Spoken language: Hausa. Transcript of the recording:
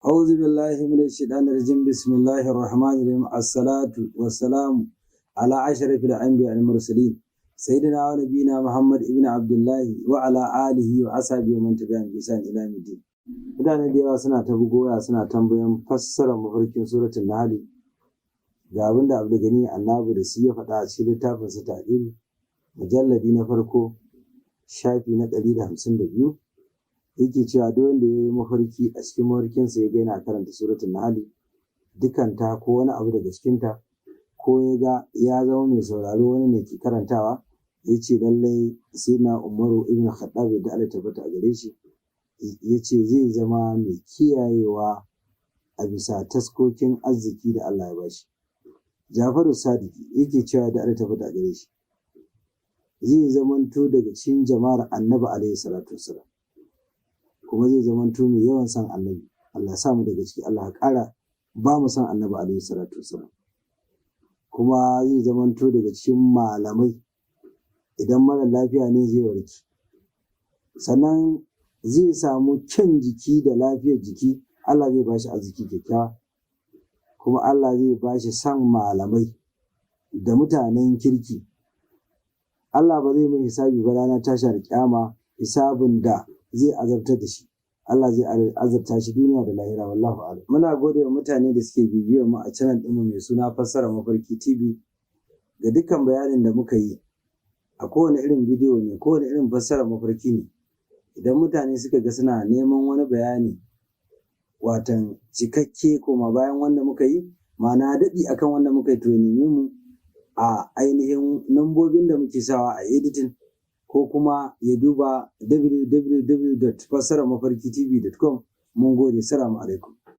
أعوذ بالله من الشيطان الرجيم. بسم الله الرحمن الرحيم. الصلاة والسلام على أشرف الأنبياء المرسلين، سيدنا ونبينا محمد ابن عبد الله وعلى آله وأصحابه ومن تبعهم بإحسان إلى يوم الدين. Mutane da yawa suna ta bugo waya suna tambayan fassarar mafarkin Suratul Nahl. Ga abin da Abdulgani Annabi da shi ya faɗa a cikin littafin sa Ta'dil, mujalladi na farko, shafi na 152. Yake cewa duk wanda ya yi mafarki, a cikin mafarkinsa ya ga yana karanta Suratul Nahl dukanta ko wani abu daga cikinta, ko ya ga ya zama mai sauraro, wani ne ke karantawa, ya ce lallai sai na Umaru ibn Khattab da Allah tabbata a gare shi, ya ce zai zama mai kiyayewa a bisa taskokin arziki da Allah ya bashi. Jafaru Sadiki yake cewa da Allah tabbata a gare shi, zai zamanto daga cikin jama'ar Annabi alaihi salatu wassalam, kuma zai zamanto mai yawan son Annabi. Allah ya sa mu daga ciki, Allah ya ƙara ba mu son Annabi alaihi salatu wassalam. Kuma zai zamanto daga cikin malamai, idan mara lafiya ne zai warke, sannan zai samu kyan jiki da lafiyar jiki. Allah zai bashi arziki kyakkyawa, kuma Allah zai bashi son malamai da mutanen kirki. Allah ba zai mai hisabi ba ranar tashar kyama, hisabin da zai azabtar da shi. Allah zai azabta shi duniya da lahira, wallahu a'lam. Muna gode wa mutane da suke bibiyar mu a channel ɗinmu mai suna Fassara Mafarki TV. Ga dukkan bayanin da muka yi a kowane irin bidiyo ne, kowane irin fassara mafarki ne, idan mutane suka ga suna neman wani bayani watan cikakke koma bayan wanda muka yi, ma'ana daɗi akan wanda muka yi, to neme mu a ainihin nambobin da muke sawa a editing, ko kuma ya duba www.fassaramafarkitv.com. Mun gode, salamu alaikum.